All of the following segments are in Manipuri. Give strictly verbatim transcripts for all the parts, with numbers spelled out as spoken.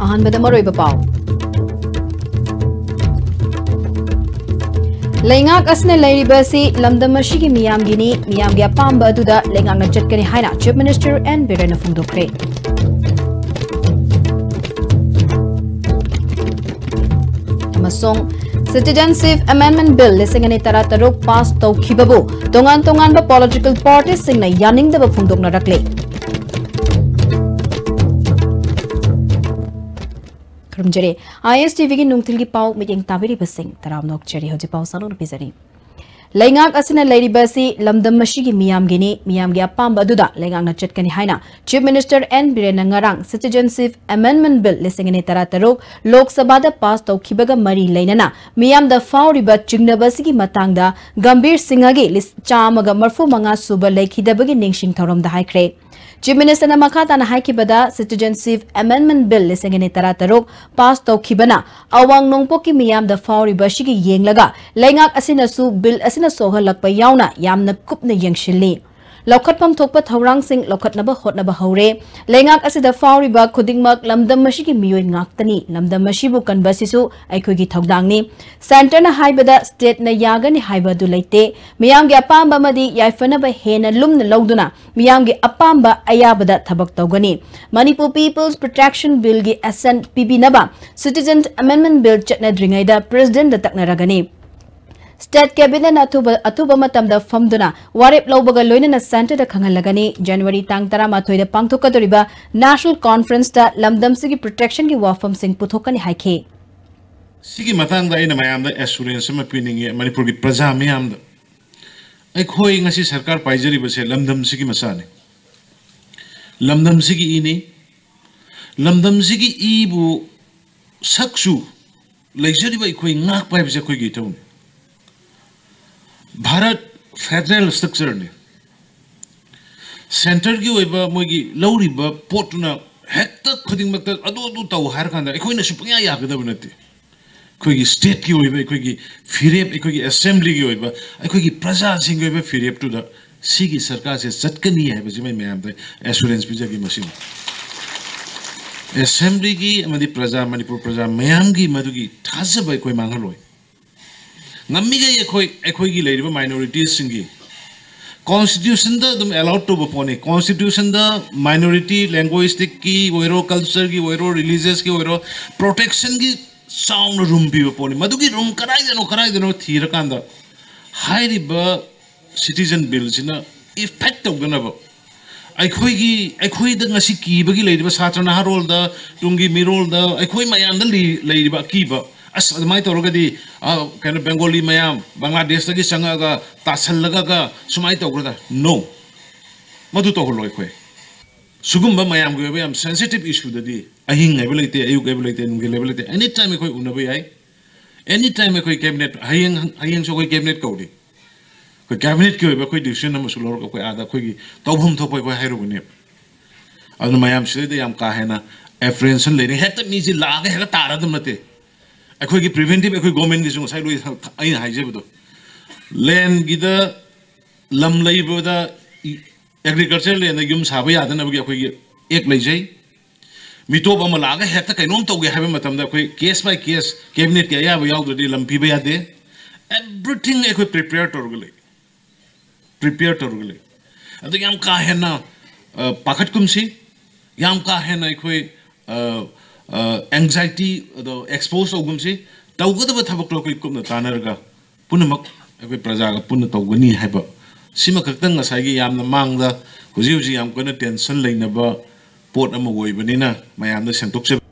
ꯑꯍꯥꯟꯕꯗ ꯃꯔꯨꯑꯣꯏꯕ ꯄꯥꯎ꯫ ꯂꯩꯉꯥꯛ ꯑꯁꯤꯅ ꯂꯩꯔꯤꯕ ꯑꯁꯤ ꯂꯝꯗꯝ ꯑꯁꯤꯒꯤ ꯃꯤꯌꯥꯝꯒꯤꯅꯤ, ꯃꯤꯌꯥꯝꯒꯤ ꯑꯄꯥꯝꯕ ꯑꯗꯨꯗ ꯂꯩꯉꯥꯛꯅ ꯆꯠꯀꯅꯤ ꯍꯥꯏꯅ Chief Minister ꯑꯦꯟ ꯕꯤꯔꯦꯟꯅ ꯐꯣꯡꯗꯣꯛꯈ꯭ꯔꯦ꯫ ꯑꯃꯁꯨꯡ Citizenship Amendment Bill ꯂꯤꯁꯤꯡ ꯑꯅꯤ ꯇꯔꯥ ꯇꯔꯨꯛ ꯄꯥꯁ ꯇꯧꯈꯤꯕꯕꯨ ꯇꯣꯉꯥꯟ ꯇꯣꯉꯥꯟꯕ political party ꯁꯤꯡꯅ ꯌꯥꯅꯤꯡꯗꯕ ꯐꯣꯡꯗꯣꯛꯅꯔꯛꯂꯦ꯫ ꯈꯨꯔꯨꯝꯖꯔꯤ꯫ ꯑꯥꯏ ꯑꯦꯁ ꯇꯤ ꯚꯤꯒꯤ ꯅꯨꯡꯊꯤꯜꯒꯤ ꯄꯥꯎ ꯃꯤꯠꯌꯦꯡ ꯇꯥꯕꯤꯔꯤꯕꯁꯤꯡ ꯇꯔꯥꯝꯅ ꯑꯣꯛꯆꯔꯤ꯫ ꯍꯧꯖꯤꯛ ꯄꯥꯎ ꯁꯥꯡꯗꯣꯛꯅ ꯄꯤꯖꯔꯤ꯫ ꯂꯩꯉꯥꯛ ꯑꯁꯤꯅ ꯂꯩꯔꯤꯕ ꯑꯁꯤ ꯂꯝꯗꯝ ꯑꯁꯤꯒꯤ ꯃꯤꯌꯥꯝꯒꯤꯅꯤ, ꯃꯤꯌꯥꯝꯒꯤ ꯑꯄꯥꯝꯕ ꯑꯗꯨꯗ ꯂꯩꯉꯥꯛꯅ ꯆꯠꯀꯅꯤ ꯍꯥꯏꯅ Chief Minister ꯑꯦꯟ ꯕꯤꯔꯦꯟꯅ ꯉꯔꯥꯡ Citizenship Amendment Bill ꯂꯤꯁꯤꯡ ꯑꯅꯤ ꯇꯔꯥ ꯇꯔꯨꯛ ꯂꯣꯛ ꯁꯚꯥꯗ ꯄꯥꯁ ꯇꯧꯈꯤꯕꯒ ꯃꯔꯤ ꯂꯩꯅꯅ ꯃꯤꯌꯥꯝꯗ ꯐꯥꯎꯔꯤꯕ ꯆꯤꯡꯅꯕ ꯑꯁꯤꯒꯤ ꯃꯇꯥꯡꯗ ꯒꯝꯚꯤꯔ ꯁꯤꯡꯍꯒꯤ ꯂꯤꯁ ꯆꯥꯝꯃꯒ ꯃꯔꯤꯐꯨ ꯃꯉꯥ ꯁꯨꯕ ꯂꯩꯈꯤꯗꯕꯒꯤ ꯅꯤꯡꯁꯤꯡ ꯊꯧꯔꯝꯗ ꯍꯥꯏꯈ꯭ꯔꯦ꯫ Chief Minister ꯅ ꯃꯈꯥ ꯇꯥꯅ ꯍꯥꯏꯈꯤꯕꯗ, Citizenship Amendment Bill ꯂꯤꯁꯤꯡ ꯑꯅꯤ ꯇꯔꯥ ꯇꯔꯨꯛ ꯄꯥꯁ ꯇꯧꯈꯤꯕꯅ ꯑꯋꯥꯡ ꯅꯣꯡꯄꯣꯛꯀꯤ ꯃꯤꯌꯥꯝꯗ ꯐꯥꯎꯔꯤꯕ ꯑꯁꯤꯒꯤ ꯌꯦꯡꯂꯒ ꯂꯩꯉꯥꯛ ꯑꯁꯤꯅꯁꯨ bill ꯑꯁꯤꯅ ꯁꯣꯛꯍꯜꯂꯛꯄ ꯌꯥꯎꯅ ꯌꯥꯝꯅ ꯀꯨꯞꯅ ꯌꯦꯡꯁꯤꯜꯂꯤ꯫ ꯂꯧꯈꯠꯐꯝ ꯊꯣꯛꯄ ꯊꯧꯔꯥꯡꯁꯤꯡ ꯂꯧꯈꯠꯅꯕ ꯍꯣꯠꯅꯕ ꯍꯧꯔꯦ꯫ ꯂꯩꯉꯥꯛ ꯑꯁꯤꯗ ꯐꯥꯎꯔꯤꯕ ꯈꯨꯗꯤꯡꯃꯛ ꯂꯝꯗꯝ ꯑꯁꯤꯒꯤ ꯃꯤꯑꯣꯏ ꯉꯥꯛꯇꯅꯤ꯫ ꯂꯝꯗꯝ ꯑꯁꯤꯕꯨ ꯀꯟꯕ ꯑꯁꯤꯁꯨ ꯑꯩꯈꯣꯏꯒꯤ ꯊꯧꯗꯥꯡꯅꯤ꯫ Centre ꯅ ꯍꯥꯏꯕꯗ state ꯅ ꯌꯥꯒꯅꯤ ꯍꯥꯏꯕ ꯑꯗꯨ ꯂꯩꯇꯦ꯫ ꯃꯤꯌꯥꯝꯒꯤ ꯑꯄꯥꯝꯕ ꯑꯃꯗꯤ ꯌꯥꯏꯐꯅꯕ ꯍꯦꯟꯅ ꯂꯨꯝꯅ ꯂꯧꯗꯨꯅ ꯃꯤꯌꯥꯝꯒꯤ ꯑꯄꯥꯝꯕ ꯑꯌꯥꯕꯗ ꯊꯕꯛ ꯇꯧꯒꯅꯤ꯫ Manipur People's Protection Bill ꯒꯤ assent ꯄꯤꯕꯤꯅꯕ Citizen Amendment Bill ꯆꯠꯅꯗ꯭ꯔꯤꯉꯩꯗ President ꯇ ꯇꯛꯅꯔꯒꯅꯤ꯫ State Cabinet ꯅ ꯑꯊꯨꯕ, ꯑꯊꯨꯕ ꯃꯇꯝꯗ ꯐꯝꯗꯨꯅ ꯋꯥꯔꯦꯞ ꯂꯧꯕꯒ ꯂꯣꯏꯅꯅ Centre ꯗ ꯈꯪꯍꯜꯂꯒꯅꯤ꯫ January ꯇꯥꯡ ꯇꯔꯥꯃꯥꯊꯣꯏꯗ ꯄꯥꯡꯊꯣꯛꯀꯗꯧꯔꯤꯕ National Conference ꯇ ꯂꯝꯗꯝꯁꯤꯒꯤ protection ꯒꯤ ꯋꯥꯐꯝꯁꯤꯡ ꯄꯨꯊꯣꯛꯀꯅꯤ ꯍꯥꯏꯈꯤ꯫ ꯁꯤꯒꯤ ꯃꯇꯥꯡꯗ ꯑꯩꯅ ꯃꯌꯥꯝꯗ assurance ꯑꯃ ꯄꯤꯅꯤꯡꯉꯤ, ꯃꯅꯤꯄꯨꯔꯒꯤ ꯄ꯭ꯔꯖꯥ ꯃꯤꯌꯥꯝꯗ꯫ ꯑꯩꯈꯣꯏ ꯉꯁꯤ ꯁꯔꯀꯥꯔ ꯄꯥꯏꯖꯔꯤꯕꯁꯦ ꯂꯝꯗꯝꯁꯤꯒꯤ ꯃꯆꯥꯅꯤ, ꯂꯝꯗꯝꯁꯤꯒꯤ ꯏꯅꯤ꯫ ꯂꯝꯗꯝꯁꯤꯒꯤ ꯏꯕꯨ, ꯁꯛꯁꯨ ꯂꯩꯖꯔꯤꯕ ꯑꯩꯈꯣꯏ ꯉꯥꯛꯄ ꯍꯥꯏꯕꯁꯦ ꯑꯩꯈꯣꯏꯒꯤ ꯏꯊꯧꯅꯤ꯫ ꯚꯥꯔꯠ federal structure ꯅꯤ꯫ ꯁꯦꯟꯇꯔꯒꯤ ꯑꯣꯏꯕ ꯃꯣꯏꯒꯤ ꯂꯧꯔꯤꯕ ꯄꯣꯠꯇꯨꯅ ꯍꯦꯛꯇ ꯈꯨꯗꯤꯡꯃꯛꯇ ꯑꯗꯨ ꯑꯗꯨ ꯇꯧ ꯍꯥꯏꯔ ꯀꯥꯟꯗ ꯑꯩꯈꯣꯏꯅꯁꯨ ꯄꯪꯌꯥ ꯌꯥꯒꯗꯕ ꯅꯠꯇꯦ꯫ ꯑꯩꯈꯣꯏꯒꯤ ꯁ꯭ꯇꯦꯠꯀꯤ ꯑꯣꯏꯕ ꯑꯩꯈꯣꯏꯒꯤ ꯐꯤꯔꯦꯞ, ꯑꯩꯈꯣꯏꯒꯤ ꯑꯦꯁꯦꯝꯕ꯭ꯂꯤꯒꯤ ꯑꯣꯏꯕ, ꯑꯩꯈꯣꯏꯒꯤ ꯄ꯭ꯔꯖꯥꯁꯤꯡꯒꯤ ꯑꯣꯏꯕ ꯐꯤꯔꯦꯞꯇꯨꯗ ꯁꯤꯒꯤ ꯁꯔꯀꯥꯔꯁꯦ ꯆꯠꯀꯅꯤ ꯍꯥꯏꯕꯁꯤꯃ ꯑꯩ ꯃꯌꯥꯝꯗ ꯑꯦꯁꯨꯔꯦꯟꯁ ꯄꯤꯖꯒꯦ꯫ ꯃꯁꯤꯅꯤ ꯑꯦꯁꯦꯝꯕ꯭ꯂꯤꯒꯤ ꯑꯃꯗꯤ ꯄ꯭ꯔꯖꯥ, ꯃꯅꯤꯄꯨꯔ ꯄ꯭ꯔꯖꯥ ꯃꯌꯥꯝꯒꯤ ꯃꯗꯨꯒꯤ ꯊꯥꯖꯕ ꯑꯩꯈꯣꯏ ꯃꯥꯡꯍꯜꯂꯣꯏ꯫ ꯉꯝꯃꯤꯈꯩ ꯑꯩꯈꯣꯏ, ꯑꯩꯈꯣꯏꯒꯤ ꯂꯩꯔꯤꯕ ꯃꯥꯏꯅꯣꯔꯤꯇꯤꯁꯁꯤꯡꯒꯤ ꯀꯣꯟꯁꯇꯤꯇ꯭ꯌꯨꯁꯟꯗ ꯑꯗꯨꯝ ꯑꯦꯂꯥꯎꯠ ꯇꯧꯕ ꯄꯣꯠꯅꯤ꯫ ꯀꯣꯟꯁꯇꯤꯇ꯭ꯌꯨꯁꯟꯗ ꯃꯥꯏꯅꯣꯔꯤꯇꯤ ꯂꯦꯡꯒ꯭ꯋꯦꯖꯇꯤꯛꯀꯤ ꯑꯣꯏꯔꯣ, ꯀꯜꯆꯔꯒꯤ ꯑꯣꯏꯔꯣ, ꯔꯤꯂꯤꯖꯁꯀꯤ ꯑꯣꯏꯔꯣ, ꯄ꯭ꯔꯣꯇꯦꯛꯁꯟꯒꯤ ꯆꯥꯎꯅ ꯔꯨꯝ ꯄꯤꯕ ꯄꯣꯠꯅꯤ꯫ ꯃꯗꯨꯒꯤ ꯔꯨꯝ ꯀꯗꯥꯏꯗꯅꯣ, ꯀꯗꯥꯏꯗꯅꯣ ꯊꯤꯔꯀꯥꯟꯗ ꯍꯥꯏꯔꯤꯕ ꯁꯤꯇꯤꯖꯟ ꯕꯤꯜꯁꯤꯅ ꯏꯐꯦꯛ ꯇꯧꯗꯅꯕ ꯑꯩꯈꯣꯏꯒꯤ, ꯑꯩꯈꯣꯏꯗ ꯉꯁꯤ ꯀꯤꯕꯒꯤ ꯂꯩꯔꯤꯕ ꯁꯥꯇ꯭ꯔ ꯅꯍꯥꯔꯣꯜꯗ, ꯇꯨꯡꯒꯤ ꯃꯤꯔꯣꯜꯗ, ꯑꯩꯈꯣꯏ ꯃꯌꯥꯝꯗ ꯂꯤ-, ꯂꯩꯔꯤꯕ ꯑꯀꯤꯕ, "ꯑꯁ, ꯑꯗꯨꯃꯥꯏꯅ ꯇꯧꯔꯒꯗꯤ, ꯑ, ꯀꯩꯅꯣ, ꯕꯦꯡꯒꯣꯂꯤ ꯃꯌꯥꯝ ꯕꯪꯒ꯭ꯂꯥꯗꯦꯁꯇꯒꯤ ꯆꯪꯉꯛꯑꯒ ꯇꯥꯁꯜꯂꯒ ꯁꯨꯃꯥꯏꯅ ꯇꯧꯒꯗ꯭ꯔꯥ?" No, ꯃꯗꯨ ꯇꯧꯍꯜꯂꯣꯏ ꯑꯩꯈꯣꯏ꯫ ꯁꯤꯒꯨꯝꯕ ꯃꯌꯥꯝꯒꯤ ꯑꯣꯏꯕ ꯌꯥꯝ ꯁꯦꯟꯁꯤꯇꯤꯞ ꯏꯁꯨꯗꯗꯤ ꯑꯍꯤꯡ ꯍꯥꯏꯕ ꯂꯩꯇꯦ, ꯑꯌꯨꯛ ꯍꯥꯏꯕ ꯂꯩꯇꯦ, ꯅꯨꯡꯊꯤꯜ ꯍꯥꯏꯕ ꯂꯩꯇꯦ, ꯑꯦꯅꯤ ꯇꯥꯏꯝ ꯑꯩꯈꯣꯏ ꯎꯅꯕ ꯌꯥꯏ꯫ ꯑꯦꯅꯤ ꯇꯥꯏꯝ ꯑꯩꯈꯣꯏ ꯀꯦꯕꯤꯅꯦꯠ, ꯍꯌꯦꯡ, ꯍꯌꯦꯡꯁꯨ ꯑꯩꯈꯣꯏ ꯀꯦꯕꯤꯅꯦꯠ ꯀꯧꯔꯤ꯫ ꯑꯩꯈꯣꯏ ꯀꯦꯕꯤꯅꯦꯠꯀꯤ ꯑꯣꯏꯕ ꯑꯩꯈꯣꯏ ꯗꯤꯁꯤꯖꯟ ꯑꯃꯁꯨ ꯂꯧꯔꯒ ꯑꯩꯈꯣꯏ ꯑꯥꯗ ꯑꯩꯈꯣꯏꯒꯤ ꯇꯧꯐꯝ ꯊꯣꯛꯄ ꯑꯩꯈꯣꯏ ꯍꯥꯏꯔꯨꯒꯅꯦꯕ꯫ ꯑꯗꯨꯅ ꯃꯌꯥꯝ ꯁꯤꯗꯩꯗ ꯌꯥꯝ ꯀꯥ ꯍꯦꯟꯅ ꯑꯦꯄ꯭ꯔꯤꯍꯦꯟꯁꯟ ꯂꯩꯔꯤ꯫ ꯍꯦꯛꯇ ꯃꯤꯁꯤ ꯂꯥꯛꯑꯒ ꯍꯦꯛꯇ ꯇꯥꯔꯗꯕ ꯅꯠꯇꯦ꯫ ꯑꯩꯈꯣꯏꯒꯤ ꯄ꯭ꯔꯤꯚꯦꯟꯇꯤꯞ ꯑꯩꯈꯣꯏ ꯒꯣꯔꯃꯦꯟꯒꯤꯁꯨ ꯉꯁꯥꯏ ꯂꯣꯏ ꯑꯩꯅ ꯍꯥꯏꯖꯕꯗꯣ, ꯂꯦꯟꯒꯤꯗ, ꯂꯝ ꯂꯩꯕꯗ, ꯑꯦꯒ꯭ꯔꯤꯀꯜꯆꯔ ꯂꯦꯟꯗ ꯌꯨꯝ ꯁꯥꯕ ꯌꯥꯗꯅꯕꯒꯤ ꯑꯩꯈꯣꯏꯒꯤ ꯑꯦꯛ ꯂꯩꯖꯩ꯫ ꯃꯤꯇꯣꯞ ꯑꯃ ꯂꯥꯛꯑꯒ ꯍꯦꯛꯇ ꯀꯩꯅꯣꯝ ꯇꯧꯒꯦ ꯍꯥꯏꯕ ꯃꯇꯝꯗ ꯑꯩꯈꯣꯏ ꯀꯦꯁ ꯕꯥꯏ ꯀꯦꯁ, ꯀꯦꯕꯤꯅꯦꯠꯀꯤ ꯑꯌꯥꯕ ꯌꯥꯎꯗ꯭ꯔꯗꯤ ꯂꯝ ꯄꯤꯕ ꯌꯥꯗꯦ꯫ ꯑꯦꯚ꯭ꯔꯤꯊꯤꯡ ꯑꯩꯈꯣꯏ ꯄ꯭ꯔꯤꯄꯦꯌꯔ ꯇꯧꯔꯒ ꯂꯩ, ꯄ꯭ꯔꯤꯄꯦꯌꯔ ꯇꯧꯔꯒ ꯂꯩ꯫ ꯑꯗꯨ ꯌꯥꯝ ꯀꯥ ꯍꯦꯟꯅ, ꯑ, ꯄꯥꯈꯠꯀꯨꯝꯁꯤ, ꯌꯥꯝ ꯀꯥ ꯍꯦꯟꯅ ꯑꯩꯈꯣꯏ, ꯑ, ꯑ, ꯑꯦꯡꯖꯥꯏꯇꯤ ꯑꯗꯣ ꯑꯦꯛꯁꯄꯣꯖ ꯇꯧꯒꯨꯝꯁꯤ꯫ ꯇꯧꯒꯗꯕ ꯊꯕꯛꯇꯣ ꯑꯩꯈꯣꯏ ꯀꯨꯞꯅ ꯇꯥꯟꯅꯔꯒ ꯄꯨꯝꯅꯃꯛ ꯑꯩꯈꯣꯏ ꯄ꯭ꯔꯖꯥꯒ ꯄꯨꯟꯅ ꯇꯧꯒꯅꯤ ꯍꯥꯏꯕ ꯁꯤꯃꯈꯛꯇꯪ ꯉꯁꯥꯏꯒꯤ ꯌꯥꯝꯅ ꯃꯥꯡꯗ ꯍꯧꯖꯤꯛ ꯍꯧꯖꯤꯛ ꯌꯥꯝ ꯀꯟꯅ ꯇꯦꯟꯁꯟ ꯂꯩꯅꯕ ꯄꯣꯠ ꯑꯃ ꯑꯣꯏꯕꯅꯤꯅ ꯃꯌꯥꯝꯗ ꯁꯦꯡꯗꯣꯛꯆꯕ꯫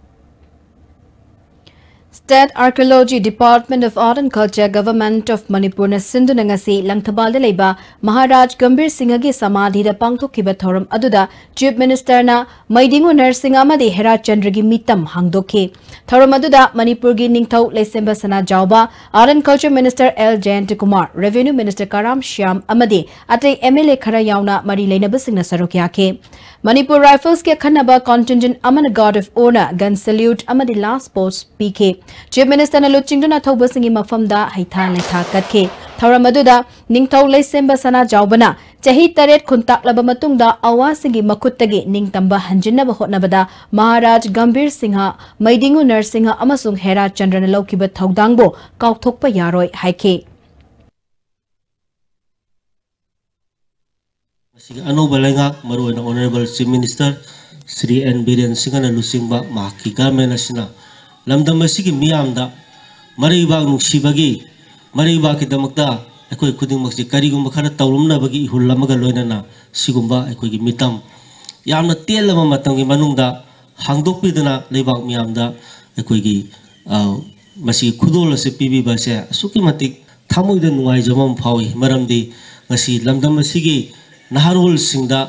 State Archaeology, Department of Art and Culture, Government of Manipurꯅ ꯁꯤꯟꯗꯨꯅ ꯉꯁꯤ ꯂꯪꯊꯕꯥꯜꯗ ꯂꯩꯕ ꯃꯍꯥꯔꯥꯖ ꯒꯝꯚꯤꯔ ꯁꯤꯡꯍꯒꯤ ꯁꯃꯥꯙꯤꯗ ꯄꯥꯡꯊꯣꯛꯈꯤꯕ ꯊꯧꯔꯝ ꯑꯗꯨꯗ Chief Ministerꯅ ꯃꯩꯗꯤꯡꯉꯨ ꯅꯔꯁꯤꯡꯍ ꯑꯃꯗꯤ ꯍꯦꯔꯥ ꯆꯟꯗ꯭ꯔꯒꯤ ꯃꯤꯇꯝ ꯍꯥꯡꯗꯣꯛꯈꯤ꯫ ꯊꯧꯔꯝ ꯑꯗꯨꯗ ꯃꯅꯤꯄꯨꯔꯒꯤ ꯅꯤꯡꯊꯧ Leishemba Sanajaoba, Art and Culture Minister L Jayantakumar, Revenue Minister Karam Shyam ꯑꯃꯗꯤ ꯑꯇꯩ MLA ꯈꯔ ꯌꯥꯎꯅ ꯃꯔꯤ ꯂꯩꯅꯕꯁꯤꯡꯅ ꯁꯔꯨꯛ ꯌꯥꯈꯤ꯫ ꯃꯅꯤꯄꯨꯔ ꯔꯥꯏꯐꯜꯁꯀꯤ ꯑꯈꯟꯅꯕ Contingent ꯑꯃꯅ Guard of Honour, Gun Salute ꯑꯃꯗꯤ Last Post ꯄꯤꯈꯤ꯫ Chief Ministerꯅ ꯂꯨꯆꯤꯡꯗꯨꯅ ꯑꯊꯧꯕꯁꯤꯡꯒꯤ ꯃꯐꯝꯗ ꯍꯩꯊꯥ ꯂꯩꯊꯥ ꯀꯠꯈꯤ꯫ ꯊꯧꯔꯝ ꯑꯗꯨꯗ ꯅꯤꯡꯊꯧ ꯂꯩꯁꯦꯝꯕ ꯁꯅꯥꯖꯥꯎꯕꯅ ꯆꯍꯤ ꯇꯔꯦꯠ ꯈꯨꯟꯇꯥꯛꯂꯕ ꯃꯇꯨꯡꯗ ꯑꯋꯥꯁꯤꯡꯒꯤ ꯃꯈꯨꯠꯇꯒꯤ ꯅꯤꯡꯇꯝꯕ ꯍꯟꯖꯤꯟꯅꯕ ꯍꯣꯠꯅꯕꯗ ꯃꯍꯥꯔꯥꯖ ꯒꯝꯚꯤꯔ ꯁꯤꯡꯍ, ꯃꯩꯗꯤꯡꯉꯨ ꯅꯔꯁꯤꯡꯍ ꯑꯃꯁꯨꯡ ꯍꯦꯔꯥ ꯆꯟꯗ꯭ꯔꯅ ꯂꯧꯈꯤꯕ ꯊꯧꯗꯥꯡꯕꯨ ꯀꯥꯎꯊꯣꯛꯄ ꯌꯥꯔꯣꯏ ꯍꯥꯏꯈꯤ꯫ ꯃꯁꯤꯒꯤ ꯑꯅꯧꯕ ꯂꯩꯉꯥꯛ, ꯃꯔꯨꯑꯣꯏꯅ Honourable Chief Minister Shri N Biren ꯁꯤꯡꯍꯅ ꯂꯨꯆꯤꯡꯕ ꯃꯍꯥꯛꯀꯤ government ꯑꯁꯤꯅ ꯂꯝꯗꯝ ꯑꯁꯤꯒꯤ ꯃꯤꯌꯥꯝꯗ ꯃꯔꯩꯕꯥꯛ ꯅꯨꯡꯁꯤꯕꯒꯤ, ꯃꯔꯩꯕꯥꯛꯀꯤꯗꯃꯛꯇ ꯑꯩꯈꯣꯏ ꯈꯨꯗꯤꯡꯃꯛꯁꯤ ꯀꯔꯤꯒꯨꯝꯕ ꯈꯔ ꯇꯧꯔꯝꯅꯕꯒꯤ ꯏꯍꯨꯜ ꯑꯃꯒ ꯂꯣꯏꯅꯅ ꯁꯤꯒꯨꯝꯕ ꯑꯩꯈꯣꯏꯒꯤ ꯃꯤꯇꯝ ꯌꯥꯝꯅ ꯇꯦꯜꯂꯕ ꯃꯇꯝꯒꯤ ꯃꯅꯨꯡꯗ ꯍꯥꯡꯗꯣꯛꯄꯤꯗꯨꯅ ꯂꯩꯕꯥꯛ ꯃꯤꯌꯥꯝꯗ ꯑꯩꯈꯣꯏꯒꯤ, ꯑ, ꯃꯁꯤꯒꯤ ꯈꯨꯗꯣꯜ ꯑꯁꯤ ꯄꯤꯕꯤꯕ ꯑꯁꯦ ꯑꯁꯨꯛꯀꯤ ꯃꯇꯤꯛ ꯊꯃꯣꯏꯗ ꯅꯨꯡꯉꯥꯏꯖꯕ ꯑꯃ ꯐꯥꯎꯏ꯫ ꯃꯔꯝꯗꯤ ꯉꯁꯤ ꯂꯝꯗꯝ ꯑꯁꯤꯒꯤ ꯅꯍꯥꯔꯣꯜꯁꯤꯡꯗ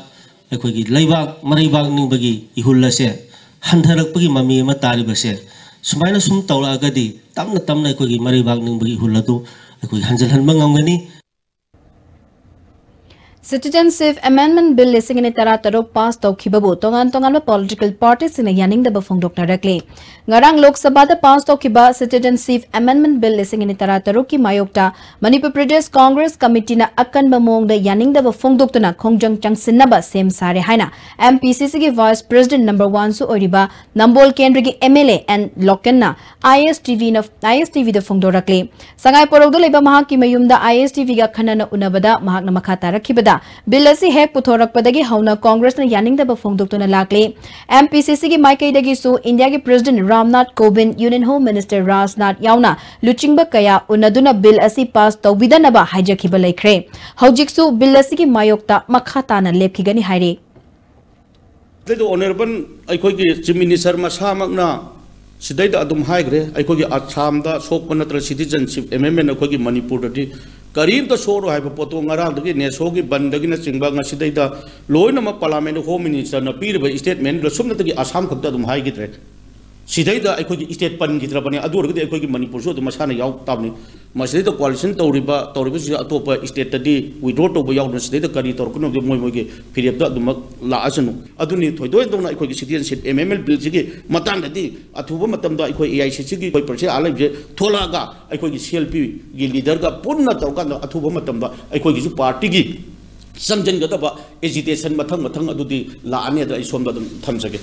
ꯑꯩꯈꯣꯏꯒꯤ ꯂꯩꯕꯥꯛ ꯃꯔꯩꯕꯥꯛ ꯅꯤꯡꯕꯒꯤ ꯏꯍꯨꯜ ꯑꯁꯦ ꯍꯟꯊꯔꯛꯄꯒꯤ ꯃꯃꯤ ꯑꯃ ꯇꯥꯔꯤꯕꯁꯦ, ꯁꯨꯃꯥꯏꯅ ꯁꯨꯝ ꯇꯧꯔꯛꯑꯒꯗꯤ ꯇꯞꯅ ꯇꯞꯅ ꯑꯩꯈꯣꯏꯒꯤ ꯃꯔꯩꯕꯥꯛ ꯅꯤꯡꯕꯒꯤ ꯏꯍꯨꯜ ꯑꯗꯨ ꯑꯩꯈꯣꯏ ꯍꯟꯖꯤꯜꯍꯟꯕ ꯉꯝꯒꯅꯤ꯫ Citizenship Amendment Bill ꯂꯤꯁꯤꯡ ꯑꯅꯤ ꯇꯔꯥ ꯇꯔꯨꯛ pass ꯇꯧꯈꯤꯕꯕꯨ ꯇꯣꯉꯥꯟ ꯇꯣꯉꯥꯟꯕ political partyꯁꯤꯡꯅ ꯌꯥꯅꯤꯡꯗꯕ ꯐꯣꯡꯗꯣꯛꯅꯔꯛꯂꯤ꯫ ꯉꯔꯥꯡ ꯂꯣꯛ ꯁꯚꯥꯗ pass ꯇꯧꯈꯤꯕ Citizenship Amendment Bill ꯂꯤꯁꯤꯡ ꯑꯅꯤ ꯇꯔꯥ ꯇꯔꯨꯛꯀꯤ ꯃꯥꯌꯣꯛꯇ ꯃꯅꯤꯄꯨꯔ ꯄ꯭ꯔꯗꯦꯁ ꯀꯣꯡꯒ꯭ꯔꯦꯁ ꯀꯃꯤꯇꯤꯅ ꯑꯀꯟꯕ ꯃꯑꯣꯡꯗ ꯌꯥꯅꯤꯡꯗꯕ ꯐꯣꯡꯗꯣꯛꯇꯨꯅ ꯈꯣꯡꯖꯪ ꯆꯪꯁꯤꯟꯅꯕ ꯁꯦꯝ ꯁꯥꯔꯦ ꯍꯥꯏꯅ MPCCꯒꯤ vice president number oneꯁꯨ ꯑꯣꯏꯔꯤꯕ ꯅꯝꯕꯣꯜ ꯀꯦꯟꯗ꯭ꯔꯒꯤ MLA ꯑꯦꯟ ꯂꯣꯀꯦꯟꯅ ISTVꯅ, ISTVꯗ ꯐꯣꯡꯗꯣꯔꯛꯂꯤ꯫ ꯁꯉꯥꯏ ꯄꯣꯔꯧꯗ ꯂꯩꯕ ꯃꯍꯥꯛꯀꯤ ꯃꯌꯨꯝꯗ ISTVꯒ ꯈꯟꯅꯅ ꯎꯅꯕꯗ ꯃꯍꯥꯛꯅ ꯃꯈꯥ ꯇꯥꯔꯛꯈꯤꯕꯗ, bill ꯑꯁꯤ ꯍꯦꯛ ꯄꯨꯊꯣꯔꯛꯄꯗꯒꯤ ꯍꯧꯅ ꯀꯣꯡꯒ꯭ꯔꯦꯁꯅ ꯌꯥꯅꯤꯡꯗꯕ ꯐꯣꯡꯗꯣꯛꯇꯨꯅ ꯂꯥꯛꯂꯤ꯫ MPCCꯒꯤ ꯃꯥꯏꯀꯩꯗꯒꯤꯁꯨ ꯏꯟꯗꯤꯌꯥꯒꯤ president Ramnath ꯀꯣꯕꯤꯟꯗ, Union Home Minister Rajnath ꯌꯥꯎꯅ ꯂꯨꯆꯤꯡꯕ ꯀꯌꯥ ꯎꯅꯗꯨꯅ bill ꯑꯁꯤ pass ꯇꯧꯕꯤꯗꯅꯕ ꯍꯥꯏꯖꯈꯤꯕ ꯂꯩꯈ꯭ꯔꯦ꯫ ꯍꯧꯖꯤꯛꯁꯨ bill ꯑꯁꯤꯒꯤ ꯃꯥꯌꯣꯛꯇ ꯃꯈꯥ ꯇꯥꯅ ꯂꯦꯞꯈꯤꯒꯅꯤ ꯍꯥꯏꯔꯤ꯫ ꯑꯗꯨꯗ Honourable ꯑꯩꯈꯣꯏꯒꯤ Chief Minister ꯃꯁꯥꯃꯛꯅ ꯁꯤꯗꯩꯗ ꯑꯗꯨꯝ ꯍꯥꯏꯈ꯭ꯔꯦ, ꯑꯩꯈꯣꯏꯒꯤ ꯑꯁꯥꯝꯗ ꯁꯣꯛꯄ ꯅꯠꯇ꯭ꯔꯒ citizenship amendment ꯑꯩꯈꯣꯏꯒꯤ ꯃꯅꯤꯄꯨꯔꯗꯗꯤ ꯀꯔꯤꯝꯇ ꯁꯣꯛꯑꯔꯣꯏ ꯍꯥꯏꯕ ꯄꯣꯠꯇꯣ ꯉꯔꯥꯡꯗꯒꯤ ꯅꯦꯁꯣꯒꯤ ꯕꯟꯗꯒꯤꯅꯆꯤꯡꯕ ꯉꯁꯤꯗꯩꯗ ꯂꯣꯏꯅꯃꯛ Parliament, Home Minister ꯅ ꯄꯤꯔꯤꯕ statement ꯗ ꯁꯨꯞꯅꯇꯒꯤ ꯑꯁꯥꯝ ꯈꯛꯇ ꯑꯗꯨꯝ ꯍꯥꯏꯈꯤꯗ꯭ꯔꯦ꯫ ꯁꯤꯗꯩꯗ ꯑꯩꯈꯣꯏꯒꯤ state ꯄꯟꯈꯤꯗ꯭ꯔꯕꯅꯦ, ꯑꯗꯨ ꯑꯣꯏꯔꯒꯗꯤ ꯑꯩꯈꯣꯏꯒꯤ ꯃꯅꯤꯄꯨꯔꯁꯨ ꯑꯗꯨꯝ ꯃꯁꯥꯅ ꯌꯥꯎ ꯇꯥꯕꯅꯤ꯫ ꯃꯁꯤꯗꯩꯗ coalition ꯇꯧꯔꯤꯕ, ꯇꯧꯔꯤꯕꯁꯤꯡꯁꯦ ꯑꯇꯣꯞꯄ state ꯇꯗꯤ withdraw ꯇꯧꯕ ꯌꯥꯎꯗꯅ ꯁꯤꯗꯩꯗ ꯀꯔꯤ ꯇꯧꯔꯛꯀꯅꯣ ꯍꯥꯏꯕꯗꯤ ꯃꯣꯏ ꯃꯣꯏꯒꯤ ꯐꯤꯔꯦꯞꯇ ꯑꯗꯨꯃꯛ ꯂꯥꯛꯑꯁꯅꯨ꯫ ꯑꯗꯨꯅꯤ ꯊꯣꯏꯗꯣꯛ ꯍꯦꯟꯗꯣꯛꯅ ꯑꯩꯈꯣꯏꯒꯤ citizenship amendment bill ꯁꯤꯒꯤ ꯃꯇꯥꯡꯗꯗꯤ ꯑꯊꯨꯕ ꯃꯇꯝꯗ ꯑꯩꯈꯣꯏ A I C C ꯒꯤ ꯑꯩꯈꯣꯏ president ꯑꯥ ꯂꯩꯕꯁꯦ ꯊꯣꯛꯂꯛꯑꯒ ꯑꯩꯈꯣꯏꯒꯤ C L P ꯒꯤ leader ꯒ ꯄꯨꯟꯅ ꯇꯧꯔꯀꯥꯟꯗ ꯑꯊꯨꯕ ꯃꯇꯝꯗ ꯑꯩꯈꯣꯏꯒꯤꯁꯨ party ꯒꯤ ꯆꯪꯁꯤꯟꯒꯗꯕ agitation ꯃꯊꯪ ꯃꯊꯪ ꯑꯗꯨꯗꯤ ꯂꯥꯛꯑꯅꯤ꯫ ꯑꯗ ꯑꯩ ꯁꯣꯝꯗ ꯑꯗꯨꯝ ꯊꯝꯖꯒꯦ꯫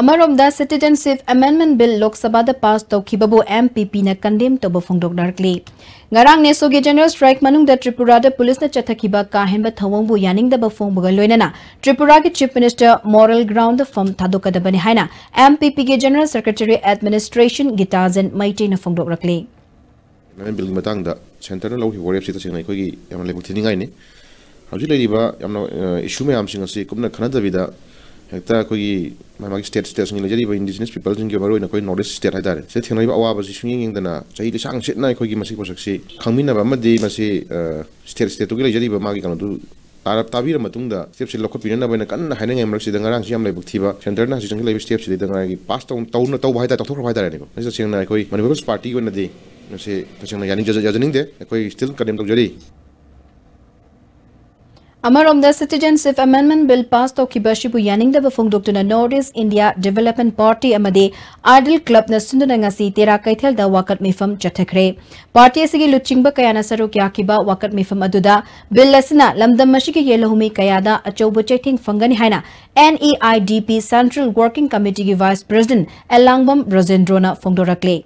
ꯑꯃꯔꯣꯝꯗ, Citizenship Amendment Bill ꯂꯣꯛ ꯁꯚꯥꯗ ꯄꯥꯁ ꯇꯧꯈꯤꯕꯕꯨ M P P ꯅ condemn ꯇꯧꯕ ꯐꯣꯡꯗꯣꯛꯅꯔꯛꯂꯤ꯫ ꯉꯔꯥꯡ ꯅꯦꯁꯣꯒꯤ general strike ꯃꯅꯨꯡꯗ ꯇ꯭ꯔꯤꯄꯨꯔꯥꯗ ꯄꯨꯂꯤꯁꯅ ꯆꯠꯊꯈꯤꯕ ꯀꯥ ꯍꯦꯟꯕ ꯊꯧꯑꯣꯡꯕꯨ ꯌꯥꯅꯤꯡꯗꯕ ꯐꯣꯡꯕꯒ ꯂꯣꯏꯅꯅ ꯇ꯭ꯔꯤꯄꯨꯔꯥꯒꯤ Chief Minister moral ground ꯗ ꯐꯝ ꯊꯥꯗꯣꯛꯀꯗꯕꯅꯤ ꯍꯥꯏꯅ M P P ꯒꯤ General Secretary Administration ꯒꯤꯇꯥꯖꯟ ꯃꯩꯇꯩꯅ ꯐꯣꯡꯗꯣꯛꯂꯛꯂꯤ꯫ ꯑꯦꯃꯦꯟꯃꯦꯟ ꯕꯤꯜꯒꯤ ꯃꯇꯥꯡꯗ ꯁꯦꯟꯇꯔꯅ ꯂꯧꯈꯤꯕ ꯋꯥꯔꯦꯞꯁꯤ ꯇꯁꯦꯡꯅ ꯑꯩꯈꯣꯏꯒꯤ ꯌꯥꯝꯅ ꯂꯥꯏꯕꯛ ꯊꯤꯅꯤꯡꯉꯥꯏꯅꯤ꯫ ꯍꯧꯖꯤꯛ ꯂꯩꯔꯤꯕ ꯌꯥꯝꯅ, ꯑ, ꯏꯁꯨ ꯃꯌꯥꯝꯁꯤꯡ ꯑꯁꯤ ꯀꯨꯞꯅ ꯈꯟꯅꯗꯕꯤꯗ ꯍꯦꯛꯇ ꯑꯩꯈꯣꯏꯒꯤ ꯃꯥꯒꯤ ꯃꯥꯒꯤ state, state ꯁꯤꯡꯒꯤ ꯂꯩꯖꯔꯤꯕ indigenous people ꯁꯤꯡꯒꯤ, ꯃꯔꯨꯑꯣꯏꯅ ꯑꯩꯈꯣꯏ North East state ꯍꯥꯏꯇꯥꯔꯦ, ꯁꯤꯗ ꯊꯦꯡꯅꯔꯤꯕ ꯑꯋꯥꯕꯁꯤ ꯁꯨꯡꯌꯦꯡ ꯌꯦꯡꯗꯅ ꯆꯍꯤ ꯂꯤꯁꯥꯡ ꯁꯤꯠꯅ ꯑꯩꯈꯣꯏꯒꯤ ꯃꯁꯤꯒꯤ ꯄꯣꯠꯁꯛꯁꯤ ꯈꯪꯃꯤꯟꯅꯕ ꯑꯃꯗꯤ ꯃꯁꯤ, ꯑ, state, state ꯇꯨꯒꯤ ꯂꯩꯖꯔꯤꯕ ꯃꯥꯒꯤ ꯀꯩꯅꯣꯗꯨ ꯇꯥꯔ-, ꯇꯥꯕꯤꯔ ꯃꯇꯨꯡꯗ step ꯁꯤ ꯂꯧꯈꯠꯄꯤꯅꯅꯕ ꯑꯩꯅ ꯀꯟꯅ ꯍꯥꯏꯅꯉꯥꯏ ꯃꯔꯛꯁꯤꯗ ꯉꯔꯥꯡꯁꯤ ꯌꯥꯝ ꯂꯥꯏꯕꯛ ꯊꯤꯕ, ꯁꯦꯟꯇꯔꯅ ꯍꯧꯖꯤꯛ ꯆꯪꯁꯤꯜꯂꯛꯏꯕ step ꯁꯤꯗꯩꯗ ꯉꯔꯥꯡꯒꯤ ꯄꯥꯁ ꯇꯧ-, ꯇꯧꯅ ꯇꯧꯕ ꯍꯥꯏꯇꯥꯔꯦ, ꯇꯧꯊꯣꯛꯈ꯭ꯔꯕ ꯍꯥꯏꯇꯥꯔꯦꯅꯦꯀꯣ꯫ ꯃꯁꯤ ꯇꯁꯦꯡꯅ ꯑꯩꯈꯣꯏ ꯃꯅꯤꯄꯨꯔ ꯄꯤꯄꯜꯁ ꯄꯥꯔꯇꯤꯒꯤ ꯑꯣꯏꯅꯗꯤ ꯃꯁꯤ ꯇꯁꯦꯡꯅ ꯌꯥꯅꯤꯡ-, ꯌꯥꯖ-, ꯌꯥꯖꯅꯤꯡꯗꯦ꯫ ꯑꯩꯈꯣꯏ still condemn ꯇꯧꯖꯔꯤ꯫ ꯑꯃꯔꯣꯝꯗ, Citizenship Amendment Bill ꯄꯥꯁ ꯇꯧꯈꯤꯕ ꯑꯁꯤꯕꯨ ꯌꯥꯅꯤꯡꯗꯕ ꯐꯣꯡꯗꯣꯛꯇꯨꯅ North East India Development Party ꯑꯃꯗꯤ Idol Club ꯅ ꯁꯤꯟꯗꯨꯅ ꯉꯁꯤ ꯇꯦꯔꯥ ꯀꯩꯊꯦꯜꯗ ꯋꯥꯀꯠ ꯃꯤꯐꯝ ꯆꯠꯊꯈ꯭ꯔꯦ꯫ ꯄꯥꯔꯇꯤ ꯑꯁꯤꯒꯤ ꯂꯨꯆꯤꯡꯕ ꯀꯌꯥꯅ ꯁꯔꯨꯛ ꯌꯥꯈꯤꯕ ꯋꯥꯀꯠ ꯃꯤꯐꯝ ꯑꯗꯨꯗ ꯕꯤꯜ ꯑꯁꯤꯅ ꯂꯝꯗꯝ ꯑꯁꯤꯒꯤ ꯌꯦꯜꯍꯧꯃꯤ ꯀꯌꯥꯗ ꯑꯆꯧꯕ ꯆꯩꯊꯦꯡ ꯐꯪꯒꯅꯤ ꯍꯥꯏꯅ N E I D P Central Working Committee ꯒꯤ Vice President ꯑꯦꯂꯥꯡꯕꯝ ꯕ꯭ꯔꯖꯦꯟꯗ꯭ꯔꯣꯅ ꯐꯣꯡꯗꯣꯔꯛꯂꯤ꯫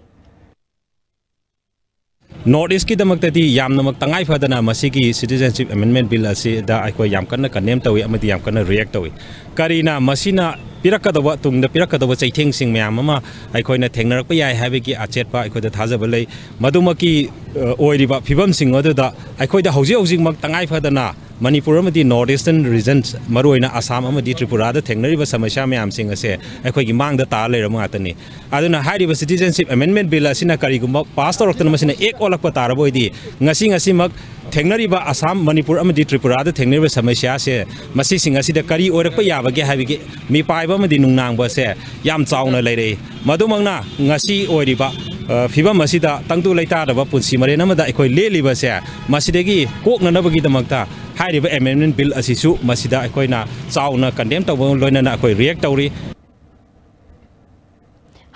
North East ꯀꯤꯗꯃꯛꯇꯗꯤ ꯌꯥꯝꯅꯃꯛ ꯇꯉꯥꯏ ꯐꯗꯅ ꯃꯁꯤꯒꯤ Citizenship Amendment Bill ꯑꯁꯤꯗ ꯑꯩꯈꯣꯏ ꯌꯥꯝ ꯀꯟꯅ condemn ꯇꯧꯏ ꯑꯃꯗꯤ ꯌꯥꯝ ꯀꯟꯅ react ꯇꯧꯏ꯫ ꯀꯔꯤꯅ ꯃꯁꯤꯅ ꯄꯤꯔꯛꯀꯗꯧꯕ, ꯇꯨꯡꯗ ꯄꯤꯔꯛꯀꯗꯧꯕ ꯆꯩꯊꯦꯡꯁꯤꯡ ꯃꯌꯥꯝ ꯑꯃ ꯑꯩꯈꯣꯏꯅ ꯊꯦꯡꯅꯔꯛꯄ ꯌꯥꯏ ꯍꯥꯏꯕꯒꯤ ꯑꯆꯦꯠꯄ ꯑꯩꯈꯣꯏꯗ ꯊꯥꯖꯕ ꯂꯩ꯫ ꯃꯗꯨꯃꯛꯀꯤ, ꯑ, ꯑꯣꯏꯔꯤꯕ ꯐꯤꯕꯝꯁꯤꯡ ꯑꯗꯨꯗ ꯑꯩꯈꯣꯏꯗ ꯍꯧꯖꯤꯛ ꯍꯧꯖꯤꯛꯃꯛ ꯇꯉꯥꯏ ꯐꯗꯅ ꯃꯅꯤꯄꯨꯔ ꯑꯃꯗꯤ North Eastern region, ꯃꯔꯨꯑꯣꯏꯅ ꯑꯁꯥꯝ ꯑꯃꯗꯤ ꯇ꯭ꯔꯤꯄꯨꯔꯥꯗ ꯊꯦꯡꯅꯔꯤꯕ ꯁꯃꯁ꯭ꯌꯥ ꯃꯌꯥꯝꯁꯤꯡ ꯑꯁꯦ ꯑꯩꯈꯣꯏꯒꯤ ꯃꯥꯡꯗ ꯇꯥꯔ ꯂꯩꯔꯕ ꯉꯥꯛꯇꯅꯤ꯫ ꯑꯗꯨꯅ ꯍꯥꯏꯔꯤꯕ Citizenship Amendment Bill ꯑꯁꯤꯅ ꯀꯔꯤꯒꯨꯝꯕ ꯄꯥꯁ ꯇꯧꯔꯛꯇꯅ ꯃꯁꯤꯅ ꯑꯦꯛ ꯑꯣꯜꯂꯛꯄ ꯇꯥꯔꯕ ꯑꯣꯏꯗꯤ, ꯉꯁꯤ ꯉꯁꯤꯃꯛ ꯊꯦꯡꯅꯔꯤꯕ ꯑꯁꯥꯝ, ꯃꯅꯤꯄꯨꯔ ꯑꯃꯗꯤ ꯇ꯭ꯔꯤꯄꯨꯔꯥꯗ ꯊꯦꯡꯅꯔꯤꯕ ꯁꯃꯁ꯭ꯌꯥꯁꯦ, ꯃꯁꯤꯁꯤꯡ ꯑꯁꯤꯗ ꯀꯔꯤ ꯑꯣꯏꯔꯛꯄ ꯌꯥꯕꯒꯦ ꯍꯥꯏꯕꯒꯤ ꯃꯤꯄꯥꯏꯕ ꯑꯃꯗꯤ ꯅꯨꯡꯅꯥꯡꯕ ꯑꯁꯦ ꯌꯥꯝ ꯆꯥꯎꯅ ꯂꯩꯔꯛꯏ꯫ ꯃꯗꯨꯃꯛꯅ ꯉꯁꯤ ꯑꯣꯏꯔꯤꯕ, ꯑ, ꯐꯤꯕꯝ ꯑꯁꯤꯗ ꯇꯪꯗꯨ ꯂꯩꯇꯥꯗꯕ ꯄꯨꯟꯁꯤ ꯃꯔꯦꯟ ꯑꯃꯗ ꯑꯩꯈꯣꯏ ꯂꯦꯜꯂꯤꯕꯁꯦ, ꯃꯁꯤꯗꯒꯤ ꯀꯣꯛꯅꯅꯕꯒꯤꯗꯃꯛꯇ ꯍꯥꯏꯔꯤꯕ Amendment Bill ꯑꯁꯤꯁꯨ ꯃꯁꯤꯗ ꯑꯩꯈꯣꯏꯅ ꯆꯥꯎꯅ condemn ꯇꯧꯕ ꯂꯣꯏꯅꯅ ꯑꯩꯈꯣꯏ react ꯇꯧꯔꯤ꯫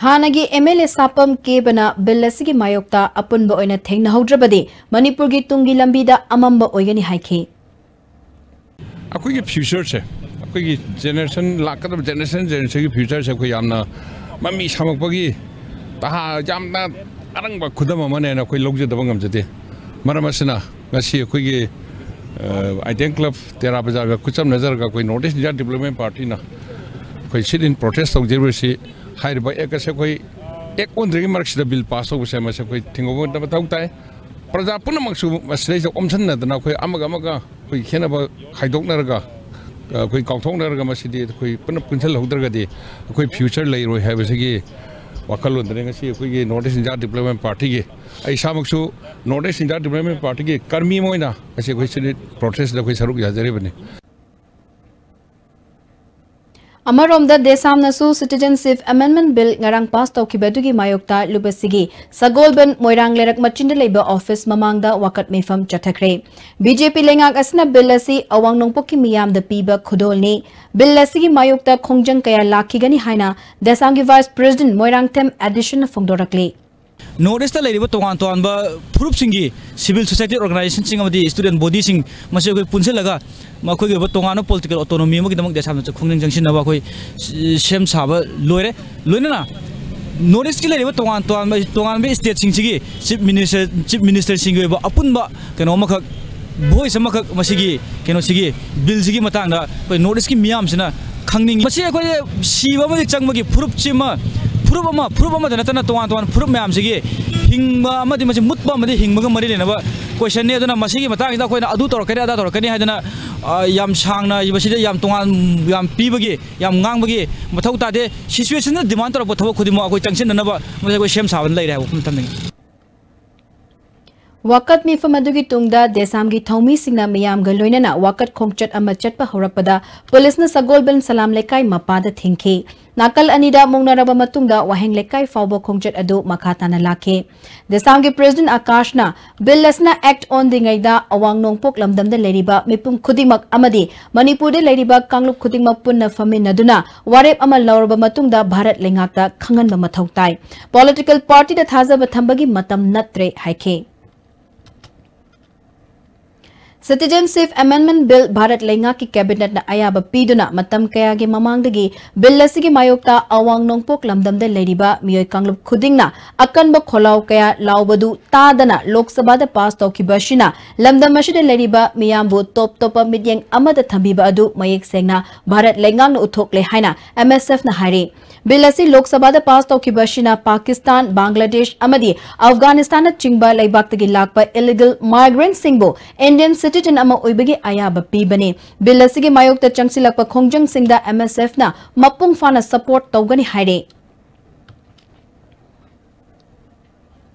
ꯍꯥꯟꯅꯒꯤ M L A ꯁꯥꯄꯝ ꯀꯦꯕꯅ ꯕꯤꯜ ꯑꯁꯤꯒꯤ ꯃꯥꯌꯣꯛꯇ ꯑꯄꯨꯟꯕ ꯑꯣꯏꯅ ꯊꯦꯡꯅꯍꯧꯗ꯭ꯔꯕꯗꯤ ꯃꯅꯤꯄꯨꯔꯒꯤ ꯇꯨꯡꯒꯤ ꯂꯝꯕꯤꯗ ꯑꯃꯝꯕ ꯑꯣꯏꯒꯅꯤ ꯍꯥꯏꯈꯤ꯫ ꯑꯩꯈꯣꯏꯒꯤ future ꯁꯦ, ꯑꯩꯈꯣꯏꯒꯤ generation, ꯂꯥꯛꯀꯗꯕ generation, generation ꯒꯤ future ꯁꯦ ꯑꯩꯈꯣꯏ ꯌꯥꯝꯅ ꯃꯃꯤ ꯁꯥꯃꯛꯄꯒꯤ ꯇꯍꯥ-, ꯌꯥꯝꯅ ꯑꯔꯪꯕ ꯈꯨꯗꯝ ꯑꯃꯅꯦꯅ ꯑꯩꯈꯣꯏ ꯂꯧꯖꯗꯕ ꯉꯝꯖꯗꯦ꯫ ꯃꯔꯝ ꯑꯁꯤꯅ ꯉꯁꯤ ꯑꯩꯈꯣꯏꯒꯤ, ꯑ, Idean Club ꯇꯦꯔꯥ ꯕꯖꯥꯔꯒ ꯈꯨꯠꯆꯝꯅꯖꯔꯒ ꯑꯩꯈꯣꯏ North East India Development Party ꯅ ꯑꯩꯈꯣꯏ sit in protest ꯇꯧꯖꯔꯤꯕꯁꯤ, ꯍꯥꯏꯔꯤꯕ act ꯑꯁꯦ ꯑꯩꯈꯣꯏ act ꯑꯣꯟꯗ꯭ꯔꯤꯉꯩ ꯃꯔꯛꯁꯤꯗ bill pass ꯇꯧꯕꯁꯦ ꯃꯁꯤ ꯑꯩꯈꯣꯏ ꯊꯤꯡꯒꯧꯕ ꯃꯊꯧ ꯇꯥꯏ꯫ ꯄ꯭ꯔꯖꯥ ꯄꯨꯝꯅꯃꯛꯁꯨ ꯃꯁꯤꯗꯩꯁꯤꯗ ꯑꯣꯝꯁꯤꯟꯅꯗꯅ ꯑꯩꯈꯣꯏ ꯑꯃꯒ ꯑꯃꯒ ꯑꯩꯈꯣꯏ ꯈꯦꯠꯅꯕ ꯈꯥꯏꯗꯣꯛꯅꯔꯒ, ꯑꯩꯈꯣꯏ ꯀꯥꯎꯊꯣꯛꯅꯔꯒ ꯃꯁꯤꯗꯤ ꯑꯩꯈꯣꯏ ꯄꯨꯟꯅ ꯄꯨꯟꯁꯤꯜꯍꯧꯗ꯭ꯔꯒꯗꯤ ꯑꯩꯈꯣꯏ future ꯂꯩꯔꯣꯏ ꯍꯥꯏꯕꯁꯤꯒꯤ ꯋꯥꯈꯜꯂꯣꯟꯗꯅꯤ ꯉꯁꯤ ꯑꯩꯈꯣꯏꯒꯤ North East India Development Party ꯒꯤ, ꯑꯩ ꯏꯁꯥꯃꯛꯁꯨ North East India Development Party ꯒꯤ ꯀꯔꯃꯤ ꯑꯃ ꯑꯣꯏꯅ ꯉꯁꯤ ꯑꯩꯈꯣꯏ sit in protest ꯇ ꯑꯩꯈꯣꯏ ꯁꯔꯨꯛ ꯌꯥꯖꯔꯤꯕꯅꯤ꯫ ꯑꯃꯔꯣꯝꯗ ꯗꯦꯁꯥꯝꯅꯁꯨ Citizenship Amendment Bill ꯉꯔꯥꯡ ꯄꯥꯁ ꯇꯧꯈꯤꯕ ꯑꯗꯨꯒꯤ ꯃꯥꯌꯣꯛꯇ ꯂꯨꯞ ꯑꯁꯤꯒꯤ ꯁꯒꯣꯜꯕꯟ ꯃꯣꯏꯔꯥꯡ ꯂꯩꯔꯛ ꯃꯆꯤꯟꯗ ꯂꯩꯕ office ꯃꯃꯥꯡꯗ ꯋꯥꯀꯠ ꯃꯤꯐꯝ ꯆꯠꯊꯈ꯭ꯔꯦ꯫ B J P ꯂꯩꯉꯥꯛ ꯑꯁꯤꯅ bill ꯑꯁꯤ ꯑꯋꯥꯡ ꯅꯣꯡꯄꯣꯛꯀꯤ ꯃꯤꯌꯥꯝꯗ ꯄꯤꯕ ꯈꯨꯗꯣꯜꯅꯤ꯫ Bill ꯑꯁꯤꯒꯤ ꯃꯥꯌꯣꯛꯇ ꯈꯣꯡꯖꯪ ꯀꯌꯥ ꯂꯥꯛꯈꯤꯒꯅꯤ ꯍꯥꯏꯅ ꯗꯦꯁꯥꯝꯒꯤ Vice President Moirangthem ꯑꯦꯗꯤꯁꯟꯅ ꯐꯣꯡꯗꯣꯔꯛꯂꯤ꯫ North East ꯇ ꯂꯩꯔꯤꯕ ꯇꯣꯉꯥꯟ ꯇꯣꯉꯥꯟꯕ ꯐꯨꯔꯨꯞꯁꯤꯡꯒꯤ civil society organization ꯁꯤꯡ ꯑꯃꯗꯤ student body ꯁꯤꯡ ꯃꯁꯤ ꯑꯩꯈꯣꯏ ꯄꯨꯟꯁꯤꯜꯂꯒ ꯃꯈꯣꯏꯒꯤ ꯑꯣꯏꯕ ꯇꯣꯉꯥꯟꯕ political autonomy ꯑꯃꯒꯤꯗꯃꯛ ꯗꯦꯁꯥꯝꯅ ꯈꯣꯡꯖꯪ ꯆꯪꯁꯤꯟꯅꯕ ꯑꯩꯈꯣꯏ ꯁꯦꯝ ꯁꯥꯕ ꯂꯣꯏꯔꯦ꯫ ꯂꯣꯏꯅꯅ North East ꯀꯤ ꯂꯩꯔꯤꯕ ꯇꯣꯉꯥꯟ ꯇꯣꯉꯥꯟꯕ, ꯇꯣꯉꯥꯟꯕ state ꯁꯤꯡꯁꯤꯒꯤ chief minister, chief minister ꯁꯤꯡꯒꯤ ꯑꯣꯏꯕ ꯑꯄꯨꯟꯕ ꯀꯩꯅꯣ ꯑꯃꯈꯛ, voice ꯑꯃꯈꯛ ꯃꯁꯤꯒꯤ ꯀꯩꯅꯣꯁꯤꯒꯤ bill ꯁꯤꯒꯤ ꯃꯇꯥꯡꯗ ꯑꯩꯈꯣꯏ North East ꯀꯤ ꯃꯤꯌꯥꯝꯁꯤꯅ ꯈꯪꯅꯤꯡꯉꯤ꯫ ꯃꯁꯤ ꯑꯩꯈꯣꯏ ꯁꯤꯕ ꯑꯃꯗꯤ ꯆꯪꯕꯒꯤ ꯐꯨꯔꯨꯞꯁꯤꯃ, ꯐꯨꯔꯨꯞ ꯑꯃ, ꯐꯨꯔꯨꯞ ꯑꯃꯗ ꯅꯠꯇꯅ ꯇꯣꯉꯥꯟ ꯇꯣꯉꯥꯟꯕ ꯐꯨꯔꯨꯞ ꯃꯌꯥꯝꯁꯤꯒꯤ ꯍꯤꯡꯕ ꯑꯃꯗꯤ ꯃꯁꯤ ꯃꯨꯠꯄ ꯑꯃꯗꯤ ꯍꯤꯡꯕꯒ ꯃꯔꯤ ꯂꯩꯅꯕ ꯀꯣꯏꯁꯟꯅꯤ꯫ ꯑꯗꯨꯅ ꯃꯁꯤꯒꯤ ꯃꯇꯥꯡꯁꯤꯗ ꯑꯩꯈꯣꯏꯅ ꯑꯗꯨ ꯇꯧꯔꯛꯀꯅꯤ, ꯑꯗꯥ ꯇꯧꯔꯛꯀꯅꯤ ꯍꯥꯏꯗꯅ, ꯑ, ꯌꯥꯝ ꯁꯥꯡꯅ ꯃꯁꯤꯗ ꯌꯥꯝ ꯇꯣꯉꯥꯟ, ꯌꯥꯝ ꯄꯤꯕꯒꯤ, ꯌꯥꯝ ꯉꯥꯡꯕꯒꯤ ꯃꯊꯧ ꯇꯥꯗꯦ꯫ ꯁꯤꯆꯨꯋꯦꯁꯟꯅ ꯗꯤꯃꯥꯟ ꯇꯧꯔꯛꯄ ꯊꯕꯛ ꯈꯨꯗꯤꯡꯃꯛ ꯑꯩꯈꯣꯏ ꯆꯪꯁꯤꯟꯅꯅꯕ ꯃꯁꯤ ꯑꯩꯈꯣꯏ ꯁꯦꯝ ꯁꯥꯕꯅ ꯂꯩꯔꯦ ꯍꯥꯏꯕ ꯋꯥꯐꯝ ꯊꯝꯅꯤꯡꯉꯤ꯫ ꯋꯥꯀꯠ ꯃꯤꯐꯝ ꯑꯗꯨꯒꯤ ꯇꯨꯡꯗ ꯗꯦꯁꯥꯝꯒꯤ ꯊꯧꯃꯤꯁꯤꯡꯅ ꯃꯤꯌꯥꯝꯒ ꯂꯣꯏꯅꯅ ꯋꯥꯀꯠ ꯈꯣꯡꯆꯠ ꯑꯃ ꯆꯠꯄ ꯍꯧꯔꯛꯄꯗ ꯄꯨꯂꯤꯁꯅ ꯁꯒꯣꯜꯕꯟ ꯁꯂꯥꯝ ꯂꯩꯀꯥꯏ ꯃꯄꯥꯗ ꯊꯤꯡꯈꯤ꯫ ꯅꯥꯀꯜ ꯑꯅꯤꯗ ꯃꯨꯛꯅꯔꯕ ꯃꯇꯨꯡꯗ ꯋꯥꯍꯦꯡ ꯂꯩꯀꯥꯏ ꯐꯥꯎꯕ ꯈꯣꯡꯆꯠ ꯑꯗꯨ ꯃꯈꯥ ꯇꯥꯅ ꯂꯥꯛꯈꯤ꯫ ꯗꯦꯁꯥꯝꯒꯤ ꯄ꯭ꯔꯦꯁꯤꯗꯦꯟꯠ ꯑꯀꯥꯁꯅ ꯕꯤꯜ ꯑꯁꯤꯅ ꯑꯦꯛꯠ ꯑꯣꯟꯗ꯭ꯔꯤꯉꯩꯗ ꯑꯋꯥꯡ ꯅꯣꯡꯄꯣꯛ ꯂꯝꯗꯝꯗ ꯂꯩꯔꯤꯕ ꯃꯤꯄꯨꯝ ꯈꯨꯗꯤꯡꯃꯛ ꯑꯃꯗꯤ ꯃꯅꯤꯄꯨꯔꯗ ꯂꯩꯔꯤꯕ ꯀꯥꯡꯂꯨꯞ ꯈꯨꯗꯤꯡꯃꯛ ꯄꯨꯟꯅ ꯐꯝꯃꯤꯟꯅꯗꯨꯅ ꯋꯥꯔꯦꯞ ꯑꯃ ꯂꯧꯔꯕ ꯃꯇꯨꯡꯗ ꯚꯥꯔꯠ ꯂꯩꯉꯥꯛꯇ ꯈꯪꯍꯟꯕ ꯃꯊꯧ ꯇꯥꯏ꯫ ꯄꯣꯂꯤꯇꯤꯀꯦꯜ ꯄꯥꯔꯇꯤꯗ ꯊꯥꯖꯕ ꯊꯝꯕꯒꯤ ꯃꯇꯝ ꯅꯠꯇ꯭ꯔꯦ ꯍꯥꯏꯈꯤ꯫ ꯁꯤꯇꯤꯖꯦꯟꯁꯤꯞ ꯑꯦꯃꯦꯟꯗꯃꯦꯟꯠ ꯕꯤꯜ ꯚꯥꯔꯠ ꯂꯩꯉꯥꯛꯀꯤ ꯀꯦꯕꯤꯅꯦꯠꯅ ꯑꯌꯥꯕ ꯄꯤꯗꯨꯅ ꯃꯇꯝ ꯀꯌꯥꯒꯤ ꯃꯃꯥꯡꯗꯒꯤ ꯕꯤꯜ ꯑꯁꯤꯒꯤ ꯃꯥꯌꯣꯛꯇ ꯑꯋꯥꯡ ꯅꯣꯡꯄꯣꯛ ꯂꯝꯗꯝꯗ ꯂꯩꯔꯤꯕ ꯃꯤꯑꯣꯏ ꯀꯥꯡꯂꯨꯞ ꯈꯨꯗꯤꯡꯅ ꯑꯀꯟꯕ ꯈꯣꯜꯂꯥꯎ ꯀꯌꯥ ꯂꯥꯎꯕꯗꯨ ꯇꯥꯗꯅ ꯂꯣꯛ ꯁꯚꯥꯗ ꯄꯥꯁ ꯇꯧꯈꯤꯕ ꯑꯁꯤꯅ ꯂꯝꯗꯝ ꯑꯁꯤꯗ ꯂꯩꯔꯤꯕ ꯃꯤꯌꯥꯝꯕꯨ ꯇꯣꯞ ꯇꯣꯞꯄ ꯃꯤꯠꯌꯦꯡ ꯑꯃꯗ ꯊꯝꯕꯤꯕ ꯑꯗꯨ ꯃꯌꯦꯛ ꯁꯦꯡꯅ ꯚꯥꯔꯠ ꯂꯩꯉꯥꯛꯅ ꯎꯠꯊꯣꯛꯂꯦ ꯍꯥꯏꯅ ꯑꯦꯝ ꯑꯦꯁ ꯑꯦꯐꯅ ꯍꯥꯏꯔꯤ꯫ ꯕꯤꯜ ꯑꯁꯤ ꯂꯣꯛ ꯁꯚꯥꯗ ꯄꯥꯁ ꯇꯧꯈꯤꯕ ꯑꯁꯤꯅ ꯄꯥꯀꯤꯁꯇꯥꯟ, ꯕꯪꯒ꯭ꯂꯥꯗꯦꯁ ꯑꯃꯗꯤ ꯑꯐꯒꯥꯅꯤꯁꯇꯥꯟꯅꯆꯤꯡꯕ ꯂꯩꯕꯥꯛꯇꯒꯤ ꯂꯥꯛꯄ ꯏꯂꯤꯒꯦꯜ ꯃꯥꯏꯒ꯭ꯔꯦꯟꯠꯁꯤꯡꯕꯨ ꯏꯟꯗꯤꯌꯟ ꯁꯤꯇꯤꯖꯦꯟ ꯑꯃ ꯑꯣꯏꯕꯒꯤ ꯑꯌꯥꯕ ꯄꯤꯕꯅꯤ꯫ ꯕꯤꯜ ꯑꯁꯤꯒꯤ ꯃꯥꯌꯣꯛꯇ ꯆꯪꯁꯤꯜꯂꯛꯄ ꯈꯣꯡꯖꯪꯁꯤꯡꯗ ꯑꯦꯝ ꯑꯦꯁ ꯑꯦꯐꯅ ꯃꯄꯨꯡ ꯐꯥꯅ ꯁꯄꯣꯔꯠ ꯇꯧꯒꯅꯤ ꯍꯥꯏꯔꯤ꯫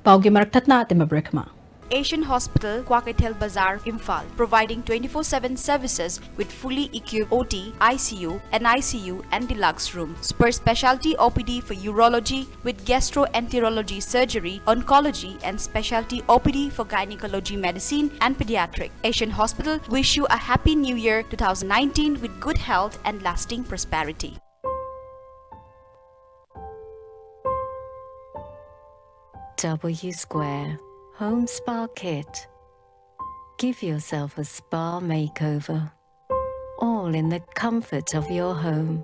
ꯄꯥꯎꯒꯤ ꯃꯔꯛ ꯊꯠꯅ ꯑꯇꯦꯝꯕ ꯕ꯭ꯔꯦꯛ ꯑꯃ꯫ Asian Hospital, Kwakeithel Bazar, Imphal, providing twenty-four seven services with fully equipped O T, I C U, N I C U, and deluxe room. Super specialty O P D for urology with gastroenterology surgery, oncology, and specialty O P D for gynecology medicine and pediatric. Asian Hospital wish you a happy new year two thousand nineteen with good health and lasting prosperity. W Square Home Spa Kit. Give yourself a spa makeover, all in the comfort of your home.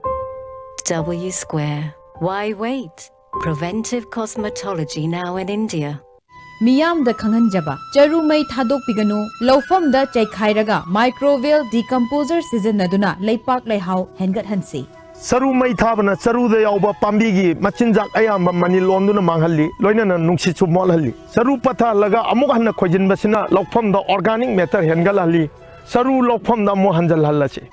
W Square. Why wait? Preventive cosmetology now in India. ꯃꯤꯌꯥꯝꯗ ꯈꯪꯍꯟꯖꯕ, ꯆꯔꯨ ꯃꯩ ꯊꯥꯗꯣꯛꯄꯤꯒꯅꯨ, ꯂꯧꯐꯝꯗ ꯆꯩꯈꯥꯏꯔꯒ ꯃꯥꯏꯀ꯭ꯔꯣꯋꯦꯜ ꯗꯤꯀꯝꯄꯣꯖꯔ ꯁꯤꯖꯤꯟꯅꯗꯨꯅ ꯂꯩꯄꯥꯛ ꯂꯩꯍꯥꯎ ꯍꯦꯟꯒꯠꯍꯟꯁꯤ꯫ ꯆꯔꯨ ꯃꯩ ꯊꯥꯕꯅ ꯆꯔꯨꯗ ꯌꯥꯎꯕ ꯄꯥꯝꯕꯤꯒꯤ ꯃꯆꯤꯟꯖꯥꯛ ꯑꯌꯥꯝꯕ ꯃꯅꯤꯜ ꯑꯣꯟꯗꯨꯅ ꯃꯥꯡꯍꯜꯂꯤ, ꯂꯣꯏꯅꯅ ꯅꯨꯡꯁꯤꯠꯁꯨ ꯃꯣꯠꯍꯜꯂꯤ꯫ ꯆꯔꯨ ꯄꯠꯊꯍꯜꯂꯒ ꯑꯃꯨꯛ ꯍꯟꯅ ꯈꯣꯏꯖꯤꯟꯕꯁꯤꯅ ꯂꯧꯐꯝꯗ organic matter ꯍꯦꯟꯒꯠꯍꯜꯂꯤ꯫ ꯆꯔꯨ ꯂꯧꯐꯝꯗ ꯑꯃꯨꯛ ꯍꯟꯖꯜꯍꯜꯂꯁꯤ꯫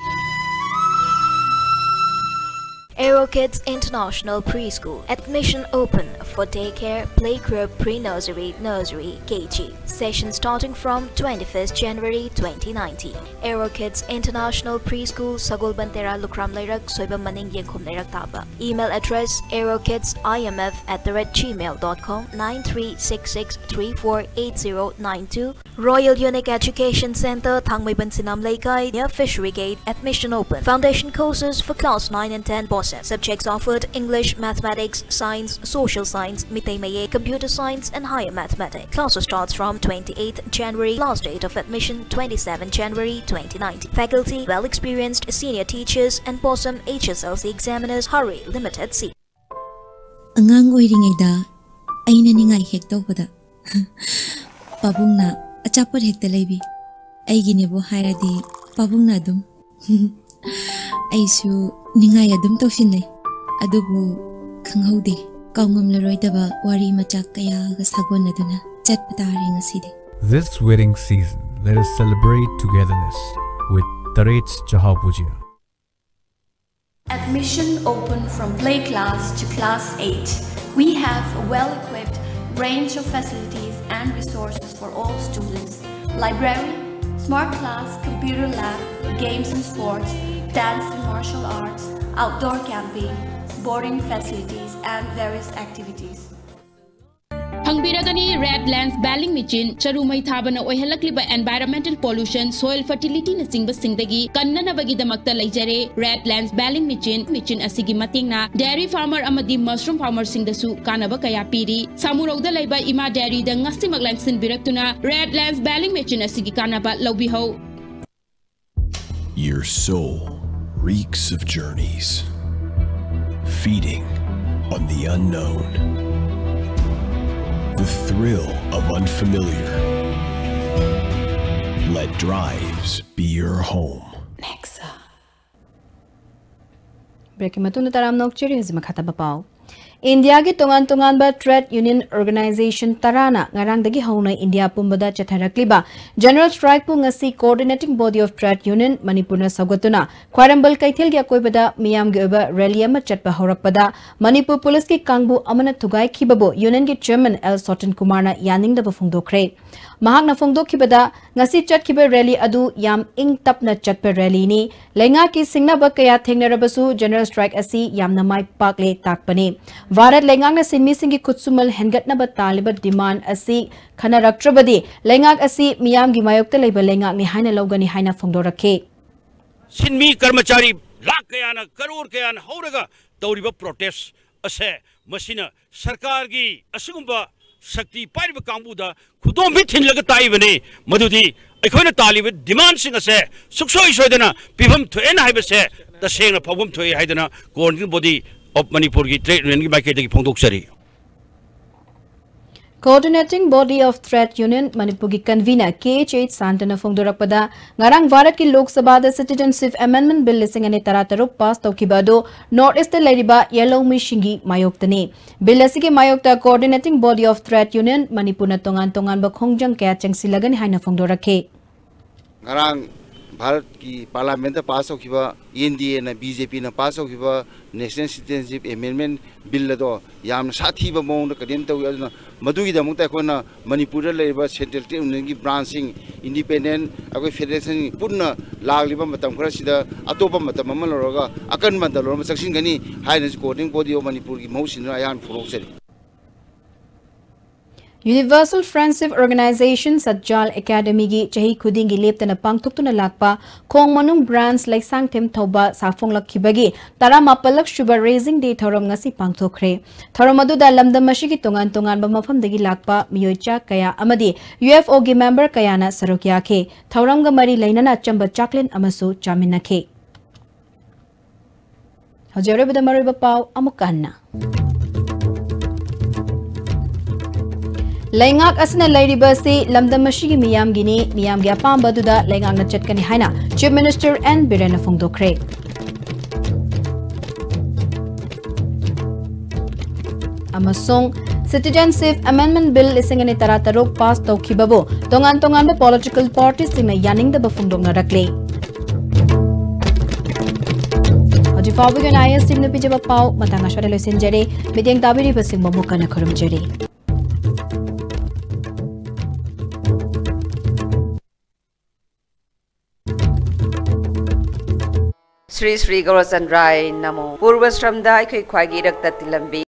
Aero Kids International Preschool. Admission open for daycare, playgroup, pre-nursery, nursery, K G. Session starting from twenty-first January twenty nineteen. Aero Kids International Preschool, Sagol Bantera, Lukram Leirak, Soibam Maning, Yengkhum Leirak Taba. Email address: aerokids I M F at the rate gmail dot com, nine three six six three four eight zero nine two. Royal Unique Education Center, Thangmeiban Sinam Leikai, near Fishery Gate. Admission open. Foundation courses for class nine and ten BOSEM. Subjects offered: English, Mathematics, Science, Social Science, Meitei Mayek, Computer Science, and Higher Mathematics. Classes starts from twenty-eighth January. Last date of admission: twenty-seventh January twenty nineteen. Faculty: well experienced senior teachers and BOSEM H S L C examiners. Hurry, limited seat. ꯑꯉꯥꯡ ꯑꯣꯏꯔꯤꯉꯩꯗ ꯑꯩꯅ ꯅꯤꯡꯉꯥꯏ ꯍꯦꯛ ꯇꯧꯕꯗ ꯄꯥꯕꯨꯡꯅ ꯑꯆꯥꯄꯣꯠ ꯍꯦꯛꯇ ꯂꯩꯕꯤ꯫ ꯑꯩꯒꯤꯅꯦꯕꯨ ꯍꯥꯏꯔꯗꯤ ꯄꯥꯕꯨꯡꯅ ꯑꯗꯨꯝ ꯑꯩꯁꯨ ꯅꯤꯡꯉꯥꯏ ꯑꯗꯨꯝ ꯇꯧꯁꯤꯟꯅꯩ꯫ ꯑꯗꯨꯕꯨ ꯈꯪꯍꯧꯗꯦ, ꯀꯥꯎꯉꯝꯂꯔꯣꯏꯗꯕ ꯋꯥꯔꯤ ꯃꯆꯥꯛ ꯀꯌꯥꯒ ꯁꯥꯒꯣꯟꯅꯗꯨꯅ ꯆꯠꯄ ꯇꯥꯔꯦ ꯉꯁꯤꯗꯤ꯫ This wedding season, let us celebrate togetherness with Tarets Chahao Pujia. Admission open from play class to class eight. We have a well-equipped range of facilities and resources for all students. Library, smart class, computer lab, games and sports, dance and martial arts, outdoor camping, boarding facilities, and various activities. ꯐꯪꯕꯤꯔꯒꯅꯤ ꯔꯦꯗ ꯂꯦꯟꯁ ꯕꯦꯂꯤꯡ ꯃꯦꯆꯤꯟ꯫ ꯆꯔꯨ ꯃꯩ ꯊꯥꯕꯅ ꯑꯣꯏꯍꯜꯂꯛꯂꯤꯕ environmental pollution, soil fertilityꯅꯆꯤꯡꯕꯁꯤꯡꯗꯒꯤ ꯀꯟꯅꯅꯕꯒꯤꯗꯃꯛꯇ ꯂꯩꯖꯔꯦ red lens baling machine. Machine ꯑꯁꯤꯒꯤ ꯃꯇꯦꯡꯅ dairy farmer ꯑꯃꯗꯤ mushroom farmerꯁꯤꯡꯗꯁꯨ ꯀꯥꯟꯅꯕ ꯀꯌꯥ ꯄꯤꯔꯤ꯫ ꯁꯥꯃꯨꯔꯧꯗ ꯂꯩꯕ ꯏꯃꯥ dairyꯗ ꯉꯁꯤꯃꯛ ꯂꯦꯡꯁꯤꯟꯕꯤꯔꯛꯇꯨꯅ ꯔꯦꯗ ꯂꯦꯟꯁ ꯕꯦꯂꯤꯡ ꯃꯦꯆꯤꯟ ꯑꯁꯤꯒꯤ ꯀꯥꯟꯅꯕ ꯂꯧꯕꯤꯍꯧ꯫ Your soul reeks of journeys, feeding on the unknown. The thrill of unfamiliar. Let drives be your home. Nexa. Break ꯀꯤ ꯃꯇꯨꯡꯗ ꯇꯔꯥꯝꯅ ꯑꯣꯛꯆꯔꯤ꯫ ꯍꯧꯖꯤꯛ ꯃꯈꯥ ꯇꯥꯕ ꯄꯥꯎ꯫ ꯏꯟꯗꯤꯌꯥꯒꯤ ꯇꯣꯉꯥꯟ ꯇꯣꯉꯥꯟꯕ trade union organization ꯇꯔꯥꯅ ꯉꯔꯥꯡꯗꯒꯤ ꯍꯧꯅ ꯏꯟꯗꯤꯌꯥ ꯄꯨꯝꯕꯗ ꯆꯠꯊꯔꯛꯂꯤꯕ general strike ꯄꯨ ꯉꯁꯤ Coordinating Body of Trade Union ꯃꯅꯤꯄꯨꯔꯅ ꯁꯧꯒꯠꯇꯨꯅ ꯈ꯭ꯋꯥꯏꯔꯝꯕꯟ ꯀꯩꯊꯦꯜꯒꯤ ꯑꯀꯣꯏꯕꯗ ꯃꯤꯌꯥꯝꯒꯤ ꯑꯣꯏꯕ rally ꯑꯃ ꯆꯠꯄ ꯍꯧꯔꯛꯄꯗ ꯃꯅꯤꯄꯨꯔ ꯄꯨꯂꯤꯁꯀꯤ ꯀꯥꯡꯕꯨ ꯑꯃꯅ ꯊꯨꯒꯥꯏꯈꯤꯕꯕꯨ union ꯒꯤ chairman ꯑꯦꯜ ꯁꯣꯇꯟ ꯀꯨꯃꯥꯔꯅ ꯌꯥꯅꯤꯡꯗꯕ ꯐꯣꯡꯗꯣꯛꯈ꯭ꯔꯦ꯫ ꯃꯍꯥꯛꯅ ꯐꯣꯡꯗꯣꯛꯈꯤꯕꯗ, ꯉꯁꯤ ꯆꯠꯈꯤꯕ rally ꯑꯗꯨ ꯌꯥꯝ ꯏꯪ ꯇꯞꯅ ꯆꯠꯄ rally ꯅꯤ꯫ ꯂꯩꯉꯥꯛꯀꯤ ꯁꯤꯡꯅꯕ ꯀꯌꯥ ꯊꯦꯡꯅꯔꯕꯁꯨ general strike ꯑꯁꯤ ꯌꯥꯝꯅ ꯃꯥꯏ ꯄꯥꯛꯂꯦ ꯇꯥꯛꯄꯅꯤ꯫ ꯚꯥꯔꯠ ꯂꯩꯉꯥꯛꯅ ꯁꯤꯟꯃꯤꯁꯤꯡꯒꯤ ꯈꯨꯠꯁꯨꯃꯜ ꯍꯦꯟꯒꯠꯅꯕ ꯇꯥꯜꯂꯤꯕ demand ꯑꯁꯤ ꯈꯟꯅꯔꯛꯇ꯭ꯔꯕꯗꯤ ꯂꯩꯉꯥꯛ ꯑꯁꯤ ꯃꯤꯌꯥꯝꯒꯤ ꯃꯥꯌꯣꯛꯇ ꯂꯩꯕ ꯂꯩꯉꯥꯛꯅꯤ ꯍꯥꯏꯅ ꯂꯧꯒꯅꯤ ꯍꯥꯏꯅ ꯐꯣꯡꯗꯣꯔꯛꯈꯤ꯫ ꯁꯤꯟꯃꯤ ꯀꯔꯃꯆꯥꯔꯤ ꯂꯥꯈ ꯀꯌꯥꯅ, ꯀꯔꯣꯔ ꯀꯌꯥꯅ ꯍꯧꯔꯒ ꯇꯧꯔꯤꯕ protest ꯑꯁꯦ, ꯃꯁꯤꯅ ꯁꯔꯀꯥꯔꯒꯤ ꯑꯁꯤꯒꯨꯝꯕ ꯁꯛꯇꯤ ꯄꯥꯏꯔꯤꯕ ꯀꯥꯡꯕꯨꯗ ꯈꯨꯗꯣꯝꯕꯤ ꯊꯤꯜꯂꯒ ꯇꯥꯛꯏꯕꯅꯤ꯫ ꯃꯗꯨꯗꯤ ꯑꯩꯈꯣꯏꯅ ꯇꯥꯜꯂꯤꯕ demandꯁꯤꯡ ꯑꯁꯦ ꯁꯨꯛꯁꯣꯏ ꯁꯣꯏꯗꯅ ꯄꯤꯐꯝ ꯊꯣꯛꯑꯦꯅ ꯍꯥꯏꯕꯁꯦ ꯇꯁꯦꯡꯅ ꯐꯥꯎꯐꯝ ꯊꯣꯛꯑꯦ ꯍꯥꯏꯗꯅ Coordinating Body of Manipurꯒꯤ trade unionꯒꯤ ꯃꯥꯏꯀꯩꯗꯒꯤ ꯐꯣꯡꯗꯣꯛꯆꯔꯤ꯫ Coordinating Body of Trade Union ꯃꯅꯤꯄꯨꯔꯒꯤ convener ꯀꯦ ꯑꯩꯆ ꯑꯩꯆ ꯁꯥꯟꯇꯅ ꯐꯣꯡꯗꯣꯔꯛꯄꯗ, ꯉꯔꯥꯡ ꯚꯥꯔꯠꯀꯤ ꯂꯣꯛ ꯁꯚꯥꯗ Citizenship Amendment Bill ꯂꯤꯁꯤꯡ ꯑꯅꯤ ꯇꯔꯥꯇꯔꯨꯛ pass ꯇꯧꯈꯤꯕ ꯑꯗꯨ North Eastꯇ ꯂꯩꯔꯤꯕ ꯌꯦꯜꯍꯧꯃꯤꯁꯤꯡꯒꯤ ꯃꯥꯌꯣꯛꯇꯅꯤ꯫ Bill ꯑꯁꯤꯒꯤ ꯃꯥꯌꯣꯛꯇ Coordinating Body of Trade Union ꯃꯅꯤꯄꯨꯔꯅ ꯇꯣꯉꯥꯟ ꯇꯣꯉꯥꯟꯕ ꯈꯣꯡꯖꯪ ꯀꯌꯥ ꯆꯪꯁꯤꯜꯂꯒꯅꯤ ꯍꯥꯏꯅ ꯐꯣꯡꯗꯣꯔꯛꯈꯤ꯫ ꯉꯔꯥꯡ ꯚꯥꯔꯠꯀꯤ ꯄꯥꯔꯂꯥꯃꯦꯟꯗ ꯄꯥꯁ ꯇꯧꯈꯤꯕ, ꯑꯦꯟ ꯗꯤ ꯑꯦꯅ ꯕꯤ ꯖꯦ ꯄꯤꯅ ꯄꯥꯁ ꯇꯧꯈꯤꯕ National Citizenship Amendment Bill ꯑꯗꯣ ꯌꯥꯝꯅ ꯁꯥꯊꯤꯕ ꯃꯑꯣꯡꯗ condemn ꯇꯧꯏ꯫ ꯑꯗꯨꯅ ꯃꯗꯨꯒꯤꯗꯃꯛꯇ ꯑꯩꯈꯣꯏꯅ ꯃꯅꯤꯄꯨꯔꯗ ꯂꯩꯔꯤꯕ central trade unionꯒꯤ branchꯁꯤꯡ, independent, ꯑꯩꯈꯣꯏ federationꯁꯤꯡ ꯄꯨꯟꯅ ꯂꯥꯛꯂꯤꯕ ꯃꯇꯝ ꯈꯔꯁꯤꯗ ꯑꯇꯣꯞꯄ ꯃꯇꯝ ꯑꯃ ꯂꯧꯔꯒ ꯑꯀꯟꯕ ꯃꯇꯝ ꯑꯃ ꯆꯪꯁꯤꯟꯒꯅꯤ ꯍꯥꯏꯅꯁꯨ Coordinating Body of ꯃꯅꯤꯄꯨꯔꯒꯤ ꯃꯍꯨꯠ ꯁꯤꯟꯗꯨꯅ ꯑꯩꯍꯥꯛꯅ ꯐꯣꯡꯗꯣꯛꯆꯔꯤ꯫ Universal Friendship Organization ꯁꯠꯖꯥꯜ ꯑꯦꯀꯥꯗꯃꯤꯒꯤ ꯆꯍꯤ ꯈꯨꯗꯤꯡꯒꯤ ꯂꯦꯞꯇꯅ ꯄꯥꯡꯊꯣꯛꯇꯨꯅ ꯂꯥꯛꯄ ꯈꯣꯡ ꯃꯅꯨꯡ branch ꯂꯩꯁꯥꯡꯊꯦꯝ ꯊꯧꯕꯥꯜ ꯁꯥꯐꯣꯡꯂꯛꯈꯤꯕꯒꯤ ꯇꯔꯥꯃꯥꯄꯜꯂꯛ ꯁꯨꯕ Raising Day ꯊꯧꯔꯝ ꯉꯁꯤ ꯄꯥꯡꯊꯣꯛꯈ꯭ꯔꯦ꯫ ꯊꯧꯔꯝ ꯑꯗꯨꯗ ꯂꯝꯗꯝ ꯑꯁꯤꯒꯤ ꯇꯣꯉꯥꯟ ꯇꯣꯉꯥꯟꯕ ꯃꯐꯝꯗꯒꯤ ꯂꯥꯛꯄ ꯃꯤꯑꯣꯏ ꯆꯥ ꯀꯌꯥ ꯑꯃꯗꯤ ꯌꯨ ꯑꯦꯐ ꯑꯣꯒꯤ member ꯀꯌꯥꯅ ꯁꯔꯨꯛ ꯌꯥꯈꯤ꯫ ꯊꯧꯔꯝꯒ ꯃꯔꯤ ꯂꯩꯅꯅ ꯑꯆꯝꯕ ꯆꯥꯛꯂꯦꯟ ꯑꯃꯁꯨ ꯆꯥꯃꯤꯟꯅꯈꯤ꯫ ꯍꯧꯖꯤꯛ ꯑꯔꯣꯏꯕꯗ ꯃꯔꯨꯑꯣꯏꯕ ꯄꯥꯎ ꯑꯃꯨꯛꯀ ꯍꯟꯅ꯫ ꯂꯩꯉꯥꯛ ꯑꯁꯤꯅ ꯂꯩꯔꯤꯕ ꯑꯁꯤ ꯂꯝꯗꯝ ꯑꯁꯤꯒꯤ ꯃꯤꯌꯥꯝꯒꯤꯅꯤ, ꯃꯤꯌꯥꯝꯒꯤ ꯑꯄꯥꯝꯕ ꯑꯗꯨꯗ ꯂꯩꯉꯥꯛꯅ ꯆꯠꯀꯅꯤ ꯍꯥꯏꯅ Chief Minister ꯑꯦꯟ ꯕꯤꯔꯦꯟꯅ ꯐꯣꯡꯗꯣꯛꯈ꯭ꯔꯦ꯫ ꯑꯃꯁꯨꯡ Citizenship Amendment Bill ꯂꯤꯁꯤꯡ ꯑꯅꯤ ꯇꯔꯥꯇꯔꯨꯛ ꯄꯥꯁ ꯇꯧꯈꯤꯕꯕꯨ ꯇꯣꯉꯥꯟ ꯇꯣꯉꯥꯟꯕ ꯄꯣꯂꯤꯇꯤꯀꯦꯜ ꯄꯥꯔꯇꯤꯁꯤꯡꯅ ꯌꯥꯅꯤꯡꯗꯕ ꯐꯣꯡꯗꯣꯛꯅꯔꯛꯂꯤ꯫ ꯍꯧꯖꯤꯛ ꯐꯥꯎꯕꯒꯤ ꯑꯣꯏꯅ IAS teamꯅ ꯄꯤꯖꯕ ꯄꯥꯎ ꯃꯇꯥꯡ ꯑꯁ꯭ꯋꯥꯏꯗ ꯂꯣꯏꯁꯤꯟꯖꯔꯦ꯫ ꯃꯤꯠꯌꯦꯡ ꯇꯥꯕꯤꯔꯤꯕꯁꯤꯡꯕꯨ ꯑꯃꯨꯛ ꯍꯟꯅ ꯈꯨꯔꯨꯝꯖꯔꯤ꯫ ꯁ꯭ꯔꯤ ꯁ꯭ꯔꯤ ꯒꯧꯔꯆꯟꯗ꯭ꯔꯥꯏ ꯅꯃꯣ꯫ ꯄꯨꯔꯕ ꯁ꯭ꯔꯝꯗ ꯑꯩꯈꯣꯏ ꯈ꯭ꯋꯥꯏꯒꯤ ꯏꯔꯛꯇ ꯇꯤꯜꯂꯝꯕꯤ꯫